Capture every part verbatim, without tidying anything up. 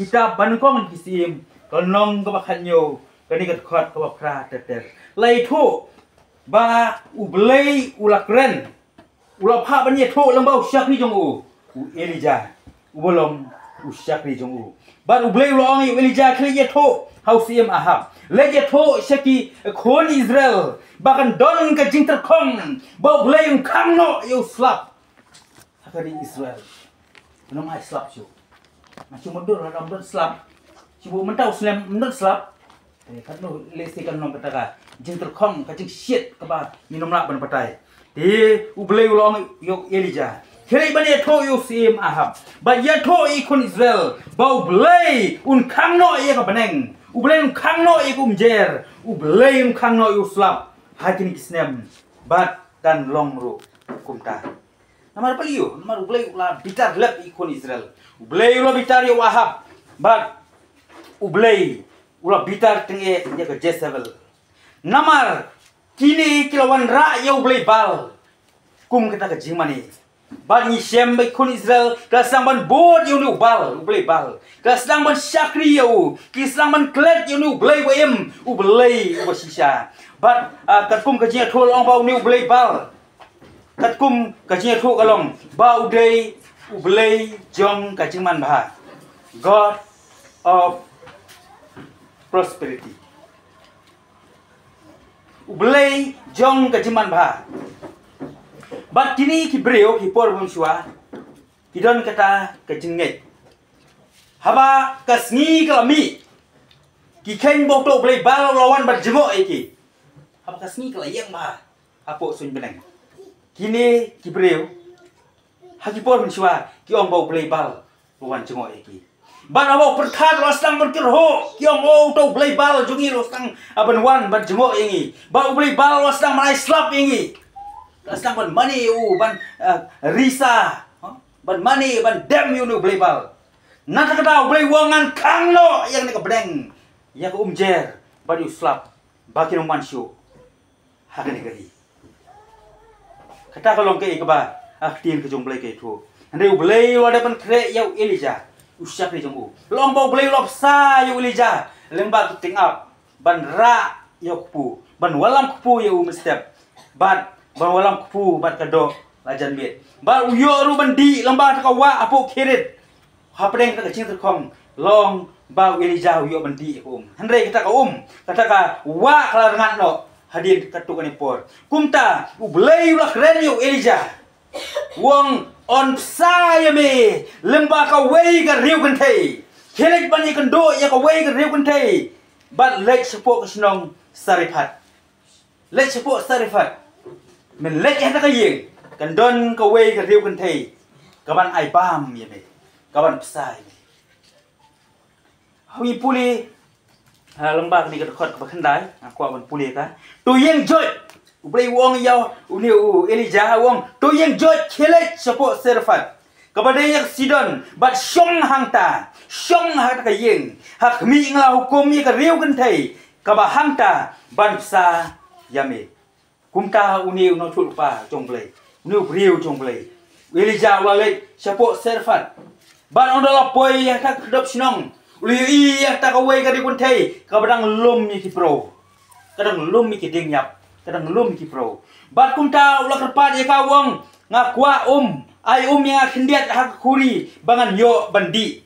Kitab Banyngkong ki Syiem, ka lynnong kaba khathynñiew, kane ka dkhot kaba phra ter ter. La ïathuh ba U Blei u la kren, u la phah ban ïathuh lyngba u shakri jong u, u Elijah, uba long u shakri jong u. Bad U Blei u la ong ïa u Elijah, khie leit ïathuh ha u Syiem Ahab, leit ïathuh sha ki khun Israel ba kan don ka jingtyrkhong ba U Blei un khang noh ïa u slap ha ka ri Israel. Nang ai slap shuh. Nga shu mutdur lada ym don slap. Shu buh mynta u snem ym don slap. Eh, katno lehse kan long kata ka jingtyrkhong, ka jingshit kaba ngin ym lah ban batai. Te U Blei u la ong ïa u Elijah, khie leit ban ïathuh ïa u Syiem Ahab, bad ïathuh ïa ki khun Israel ba U Blei un khang noh ïa ka bneng, U Blei un khang noh ïa ka umjer, U Blei un khang noh ïa u slap ha kine ki snem. Bad kan long ruh kumta. Namar balei? Namar U Blei u la bitar lep ïa ki khun Israel. U Blei u la bitar ïa u Ahab. Bad U Blei u la bitar tyngeh ïa ka Jezebel. Namar kine ki la wanrah ïa u blei Baal kum kata ka jingmane. Bad ngi shem ba ki khun Israel ki la sdang ban bud ïa une u Baal, u blei Baal. Ki la sdang ban shakri ïa u, ki la sdang ban klet ïa une u blei uba im, u blei uba shisha. Bad, ah, katkum ka jingïathuh la ong ba une u blei Baal, katkum ka jingïathuh ka long ba u dei u blei jong ka jingmanbha, God of prosperity. U blei jong ka jingmanbha. Bad kine ki briew, ki por mynshuwa, ki don kata ka jingngeit. Haba ka sngi ka la mih, ki kheiñ ba uto u blei Baal u la wan ban jngoh ïa ki. Haba ka sngi ka la ïeng bha hapoh suiñ bneng, kine ki briew ha ki por mynshuwa ki ong ba u blei Baal u wan jngoh ïa ki. Bad haba u pyrkhat, u la sdang ban kyrhuh, ki ong, o, uto u blei Baal jong ngi u la sdang, ah, ban wan ban jngoh ïa ngi. Bad u blei Baal u la sdang ban ai slap ïa ngi. U la sdang ban mane ïa u, ban, ah, risa, ha? Ban mane, ban dem ïa une u blei Baal. Nangta kata u Blei u ong, ngan khang noh ïa kane ka bneng, ïa ka umjer bad ïa u slap, ba kin ym man shuh ha kane ka ri. Kata ka long kaei kaba, ah, ka ktien ka jong U Blei ka ïathuh. Hynrei U Blei u la dep ban khreh ïa u Elijah, u shakri jong u. La ong ba U Blei u la bsa ïa u Elijah lyngba ki tyngab ban rah ïa u kpu, ban wallam kpu ïa u mynstep, bad ban wallam kpu bad ka doh la jan miet. Bad u ïoh ruh ban dih lyngba kata ka wah hapoh Kerith. Hapdeng kata ka jingtyrkhong la ong ba u Elijah u ïoh ban dih ïa ka um. Hynrei kata ka um, kata ka wah ka la rngat noh hadien katto katne por. Kumta U Blei u la kren ïa u Elijah, u ong, yn bsa ïa me lyngba kawei ka riewkynthei. Khie leit ban ïakynduh ïa kawei ka riewkynthei bad leit shapoh ka shnong Sarephath. Leit shapoh Sarephath. Men leit ha kata ka ïing, kan don kawei ka riewkynthei kaban ai bam ïa me, kaban bsa ïa me. Haba ngi pule, ha, lyngba kane ka dkhot kaba khyndai, nga kwah ban pule ka. To ïeng joit. U Blei u ong ïa une u Elijah, u ong, to ïeng joit, khie leit shapoh Sarephath, kaba dei ïa ka Sidon, bad shong hangta, shong ha kata ka ïing, ha khmih, nga la hukum ïa ka riewkynthei kaba hangta ban bsa ïa me. Kumta une u nongïathuhlypa jong U Blei, une u briew jong U Blei, u Elijah, u la leit shapoh Sarephath. Bad ynda u la poi ïa kata ka khyrdop shnong, u la ïohi ïa kata kawei ka riewkynthei kaba dang lum ïa ki briew. Ka dang lum ïa ki dieng ïap, ka dang lum ïa ki briew. Bad kumta u la kyrpad ïa ka, u ong, nga kwah um, ai um ïa nga khyndiat ha ka khuri ba ngan ïoh ban dih.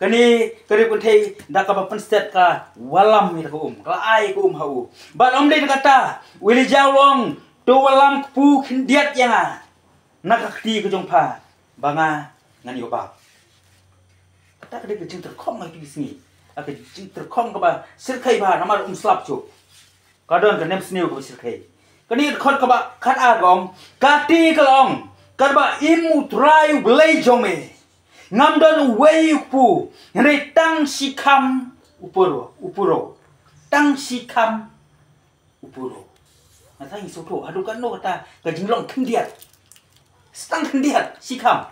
Kane ka riewkynthei da kaba pynstep ka wallam ïa ka um, ka la ai ka um ha u. Bad ym dei tang kata, u Elijah u ong, to wallam kpu khyndiat ïa nga na ka kti ka jong pha, ba nga ngan ïoh bap. Kata ka dei ka jingtyrkhong ha kine ki sngi. Ka jingtyrkhong kaba shyrkhei bha, namar um slap shuh. Ka don ka nemsniew kaba shyrkhei. Kane ka dkhot kaba khatar ka ong, kata ka la ong, katba im U Trai U Blei jong me, ngam don uwei u kpu, hynrei tang shi kham u puro, u puro. Tang shi kham u puro. Nga tang ngi sngewthuh haduh katno kata ka jinglong khyndiat. Sa tang khyndiat, shi kham.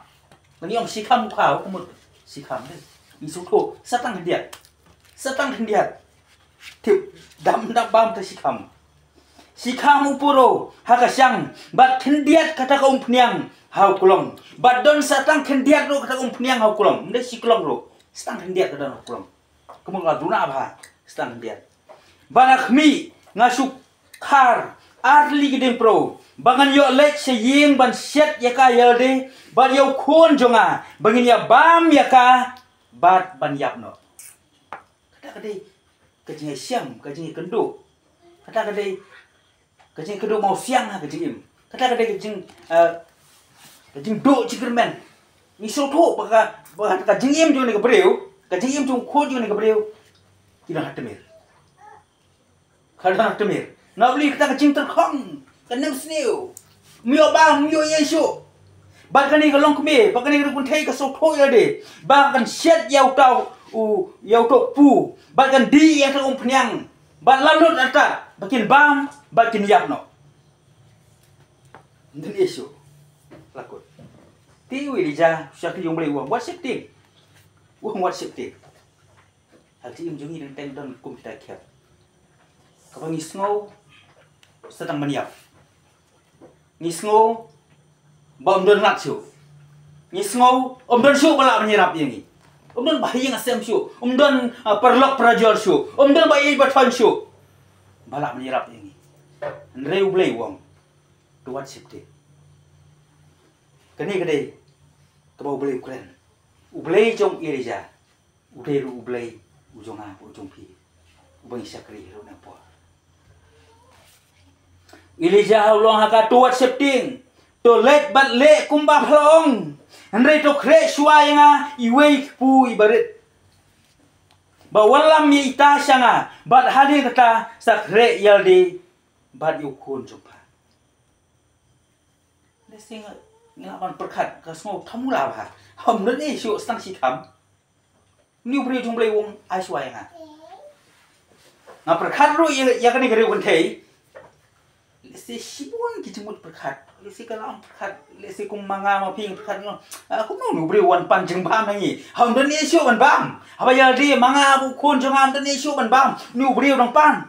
Ngi ong shi kham u kha, u kumut shi kham de. Ngi sngewthuh, sa tang khyndiat. Sa tang khyndiat. Tip dam dam bam ta shi kham. Shi kham u puro ha ka shang, bad khyndiat kata ka umphniang ha u klong. Bad don sa tang khyndiat ruh kata ka umphniang ha u klong. Ym dei shi klong ruh. Stang khyndiat ka don ha u klong. Kumba la duna bha. Stang khyndiat. Ba na khmih nga shu khar ar tylli ki dieng pro. Ba ngan ïoh leit sha ïing ban shet ïa ka ïalade bad ïa u khun jong nga ba ngin ïa bam ïa ka bad ban ïap noh. Kata ka dei ka jingïashem, ka jingïakynduh. Kata ka dei ka jingkynduh mawsiang ha ka jingim. Kata ka dei ka jing, eh, ka jingduh jingkyrmen. Ngi sngewthuh ba ka, ba ka jingim jong kane ka briew, ka jingim jong u khun jong kane ka briew, ki don ha tmier. Ka don ha tmier. Na u li kata ka jingtyrkhong, ka nemsniew. Ym ïoh bam, ym ïoh ïeng shuh. Bad kane ka longkmie, bad kane ka kynthei ka sngewthuh ïa lade ba kan shet ïa uta u, ïa uta u kpu. Bad kan dih ïa uta u umphniang. Bad la lut artat ba kin bam, bad kin ïap noh. Ym don issue. La kut. Te u Elijah u shakri ïa U Blei, u ong, wat sheptieng. U ong, wat sheptieng. Ha ka jingim jong ngi dang teng don kum kita ki khep kaba ngi sngew sa tang ban ïap. Ngi sngew ba ym don lad shuh. Ngi sngew ym don shuh ba lah ban ïarap ïa ngi. Ym don ba ha ïing ha sem shuh. Ym don, ah, paralok parajor shuh. Ym don ba ïeit ba thoiñ shuh ba lah ban ïarap ïa ngi. Hynrei U Blei u ong, to wat sheptieng. Kane ka dei kaba U Blei u kren. U Blei jong Elijah u dei ruh U Blei u jong nga, u jong phi, uba ngi shakri ruh na por. Elijah u long ha ka, to wat sheptieng, to leit bad leh kumba pha la ong. Hynrei to khreh shuwa ïa nga iwei i kpu iba rit, ba wallam ïa ita sha nga, bad hadien kata sa khreh ïalade bad ïa u khun jong pha. Lehse nga, nga lah ban pyrkhat, ka sngew thamula bha. Ym don issue, stang shi kham. Une u briew jong U Blei u ong ai shuwa ïa nga. Nga pyrkhat ruh ïa, ïa kane ka riew kynthei. Lehse shibun ki jingmut pyrkhat. Lehse ka la ong pyrkhat, lehse kum ma nga ma phi nga pyrkhat, ah, kumno une u briew u wan pan jingbam na ngi. Ha, ym don issue ban bam. Haba ïalade ma nga bad u khun jong nga, ym don issue ban bam. Une u briew u dang pan.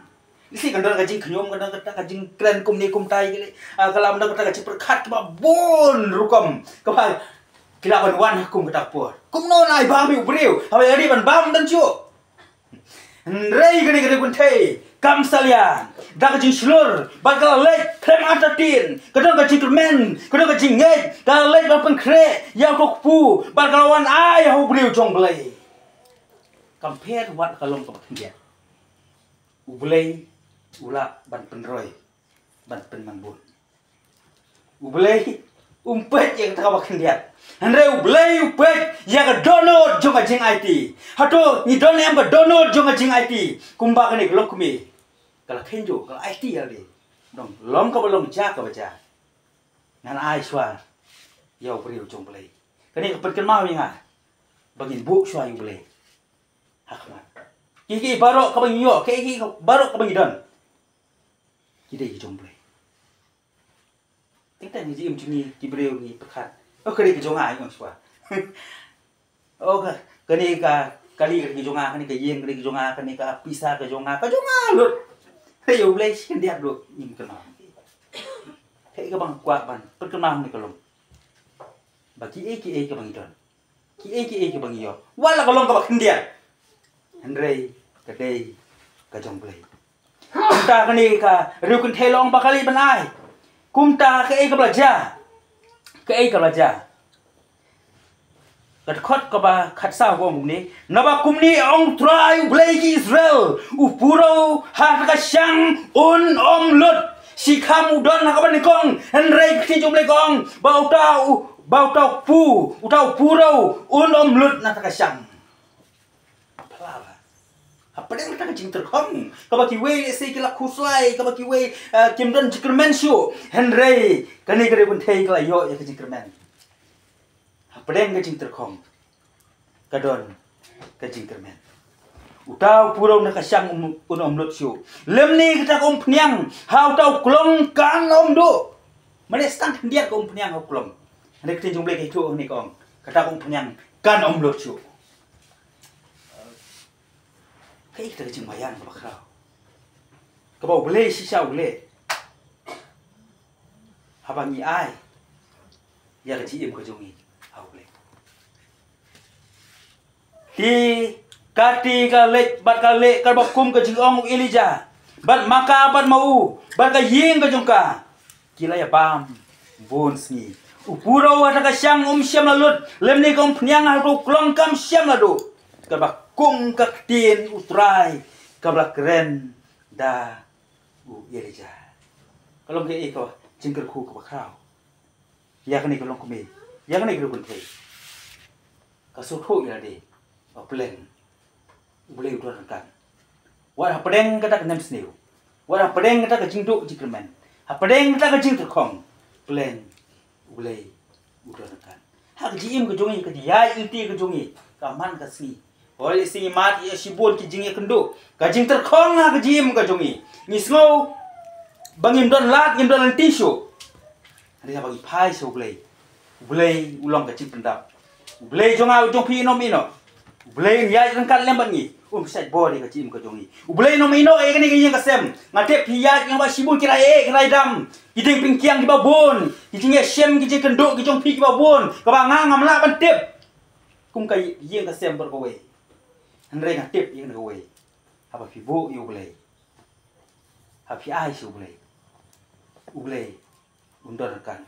Lehse kan don ka jingkhñium, kan don kata ka jingkren kumne kumtai ki leh, ah, ka la don kata ka jingpyrkhat kaba bun rukom kaba ki lah ban wan ha kum kata ka por. Kumno nai bam ïa u briew? Haba ïa dei ban bam don shuh. Hynrei kane ka dei kynthei kam salia da ka jingshlur bad ka la leit khlem artatien. Ka don ka jingkyrmen, ka don ka jingngeit, ka la leit ban pynkhreh ïa u kpu bad ka la wan ai ha u briew jong Blei. Kam pher wat ka long kaba khyndiat. U Blei u lah ban pynroi, ban pynman bun. U Blei um peit ïa kata kaba khyndiat. Hynrei U Blei u peit ïa ka dohnud jong ka jingaiti. Hato ngi don em ka dohnud jong ka jingaiti? Kumba kane ka longkmie ka la kynjoh, ka la aiti ïa lade. Dang long kaba long, jia kaba jia, ngan ai shuwa ïa u briew jong U Blei. Kane ka pynkynmaw ïa nga ba ngin buh shuwa ïa U Blei ha khmat. Kiei kiei baroh kaba ngi ïoh, kiei kiei baroh kaba ngi don, ki dei ki jong U Blei. Teng teng ha ka jingim jong ngi ki briew ngi pyrkhat, oh, ka dei ka jong nga, ngi ong shuwa. Oh, ka, kane ka kali ka dei ka jong nga, kane ka ïing ka dei ka jong nga, kane ka pisa ka jong nga, ka jong nga lut. Hei, ïa U Blei shi khyndiat ruh ngim kynmaw. Kaei kaba nga kwah ban pynkynmaw ha kane ka lum, ba kiei kiei kaba ngi don, kiei kiei kaba ngi ïoh, wat la ka long kaba khyndiat, hynrei ka dei ka jong U Blei. Kumta kane ka riew kynthei la ong ba ka leit ban ai. Kumta kaei kaba la jia? Kaei kaba la jia? Ka dkhot kaba khatsaw ka ong kumne: Naba kumne ong Trai U Blei ki Israel, u purew ha kata ka shang un ym lut. Shi kham u don ha kaba nyngkong, hynrei ka ktien jong U Blei ka ong ba uta u, ba uta u pu, uta u purew un ym lut na kata ka shang. Phala ba hapdeng kata ka jingtyrkhong kaba kiwei lehse ki la khuslai, kaba kiwei, eh, kim don jingkyrmen shuh, hynrei kane ka riew kynthei ka la ïoh ïa ka jingkyrmen. Hapdeng ka jingtyrkhong ka don ka jingkyrmen. Uta u purew na ka shang um, un ym lut shuh, lymne kata ka umphniang ha uta u klong kan ym duh. Mane stang khyndiat ka umphniang ha u klong. Hynrei ka ktien jong U Blei ka ïathuh hangne ka ong, kata ka umphniang kan ym lut shuh. Kaei kata ka jingmaïan kaba khraw kaba U Blei shisha u leh haba ngi ai ïa ka jingim ka jong ngi ha U Blei. Te kata ka leit bad ka leh kaba kum ka jingong u Elijah, bad ma ka bad ma u bad ka ïing ka jong ka, ki la ïa bam bun sngi. U puro ha ka shang um shym la lut, lymne ka umphniang ha u klong kam shym la duh, kaba kum ka ktien u Trai kaba la kren da u Elijah. Ka long kaei ka jingkyrkhu kaba khraw ïa kane ka longkmie, ïa kane ka riew kynthei? Ka sngewthuh ïa lade ba pleng U Blei u don ryngkat. Wat hapdeng kata ka nemsniew, wat hapdeng kata ka jingduh jingkyrmen, hapdeng kata ka jingtyrkhong, pleng U Blei u don ryngkat. Ha ka jingim ka jong ngi, ka jingïaid lynti ka jong ngi, ka man ka sngi, hooid, sngi mat ïa shibun ki jingïakynduh, ka jingtyrkhong ha ka jingim ka jong ngi. Ngi sngew ba ngim don lad, ngim don lynti shuh. Hynrei haba ngi phai sha U Blei, U Blei u long ka jingpyndap. U Blei jong nga, u jong phi, un ym ïehnoh. U Blei un ïaid ryngkat lem bad ngi, un pynsait bor ïa ka jingim ka jong ngi. U Blei un ym ïehnoh ïa kane ka ïing ka sem. Nga tip phi ïaid lyngba shibun ki rai eh, ki rai dam, ki diengpyngkiang kiba bun, ki jingïashem, ki jingkynduh ki jong phi kiba bun, kaba nga ngam lah ban tip. Kum ka ïing ka sem baroh kawei. Hynrei nga tip ïa kane kawei, haba phi buh ïa U Blei, haba phi ai sha U Blei, U Blei un don ryngkat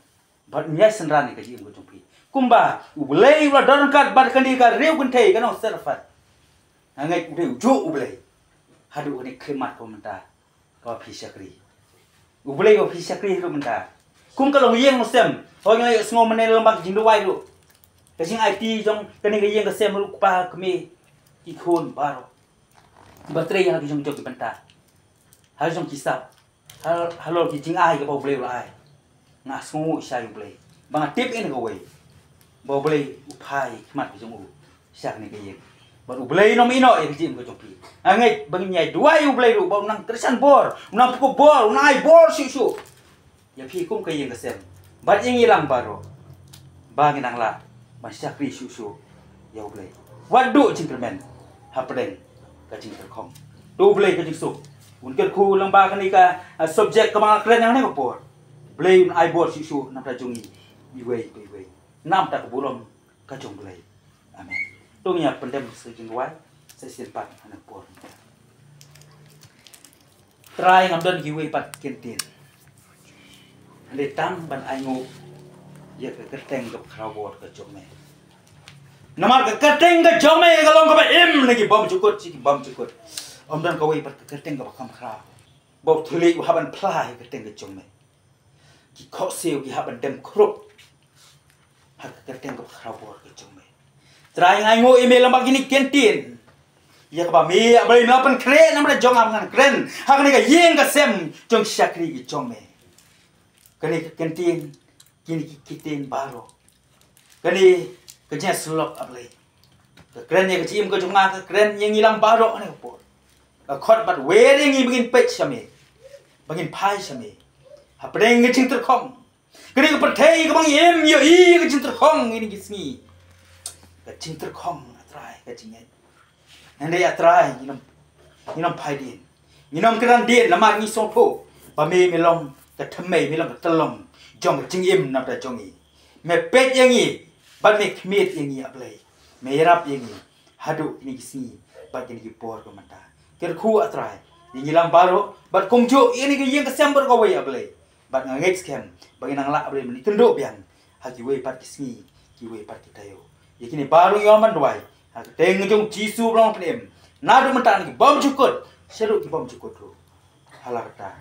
bad un ïai synran ïa ka jingim ka jong phi. Kumba U Blei u la don ryngkat bad kane ka riew kynthei ka nong Sarephat, nga ngeit U Blei u juh, U Blei, haduh kane ka khyllipmat kaba mynta kaba phi shakri. U Blei uba phi shakri haduh mynta, kum ka longïing longsem. Hooid, nga la ïohsngew mynne lyngba ka jingduwai ruh, ka jingaiti jong kane ka ïing ka sem ruh, kpa, kmie, ki khun baroh, ba trei ha ki jong jong ki bynta, ha jong ki sap, ha, halor ki jingai kaba U Blei u la ai. Nga sngewnguh sha U Blei, ba nga tip ïa kane kawei, ba U Blei u phai khmat ka jong u sha kane ka ïing. Bad U Blei un ym ïehnoh ïa ka jingim ka jong phi. Nga ngeit ba ngin ïai duwai ïa U Blei ruh ba un nang kyrshan bor, un nang pynkup bor, un nang ai bor shuh shuh ïa phi kum ka ïing ka sem, bad ïa ngi lang baroh, ba ngin nang lah ban shakri shuh shuh ïa U Blei. Wat duh jingkyrmen hapdeng ka jingtyrkhong. To U Blei ka jingsuk un kyrkhu lyngba kane ka, ah, subject kaba nga kren ha kane ka por. U Blei un ai bor shuh shuh na ka bynta jong ngi iwei pa iwei, na ka bynta ka burom ka jong U Blei. Amen. To ngin ïa pyndem sa ka jingduwai, sa shisien pat ha kane ka por. Trai, ngam don kiwei pat ki kyntien, hynrei tang ban ainguh ïa ka kyrteng kaba khraw bor ka jong me. Namar ka kyrteng ka jong me ka long kaba im na ki bymjukut sha ki bymjukut. Ym don kawei pat ka kyrteng kaba kham khraw, ba u thylliej u hap ban phla ïa ka kyrteng ka jong me. Ki khohsiew ki hap ban dem khrup ha ka kyrteng kaba khraw bor ka jong me. Trai, nga ainguh ïa me lyngba kine ki kyntien, ïa kaba me, A Blei, me la pynkhreh na ka bynta jong nga, ngan kren ha kane ka ïing ka sem jong ki shakri ki jong me. Kane ka kyntien, kine ki kyntien baroh, kane ka jingïasyllok, A Blei, ka kren ïa ka jingim ka jong nga, ka kren ïa ngi lang baroh ha kane ka por. Ka khot bad wer ïa ngi ba ngin peit sha me, ba ngin phai sha me hapdeng ka jingtyrkhong. Kane ka pyrthei kaba ngi im, ïohi ka jingtyrkhong kine ki sngi. Ka jingtyrkhong, A Trai, ka jingngeit. Hynrei, A Trai, ngin ym, ngin ym phai dien, ngin ym kynran dien, namar ngi sngewthuh ba me, me long ka thymmei, me long ka tyllong jong ka jingim na ka bynta jong ngi. Me peit ïa ngi bad me khmied ïa ngi, A Blei. Me ïarap ïa ngi haduh kine ki sngi bad kine ki por ka mynta. Kyrkhu, A Trai, ïa ngi lang baroh, bad kumjuh ïa kane ka ïing ka sem baroh kawei, A Blei. Bad nga ngeit skhem ba ngin nang lah, A Blei, ban ïakynduh biang ha kiwei pat ki sngi, kiwei pat ki taïew. Ïa kine baroh ngi ong ban duwai ha ka kyrteng jong U Jisu ba long Nongpynim, naduh mynta na ki bymjukut shaduh ki bymjukut ruh. Ha la kata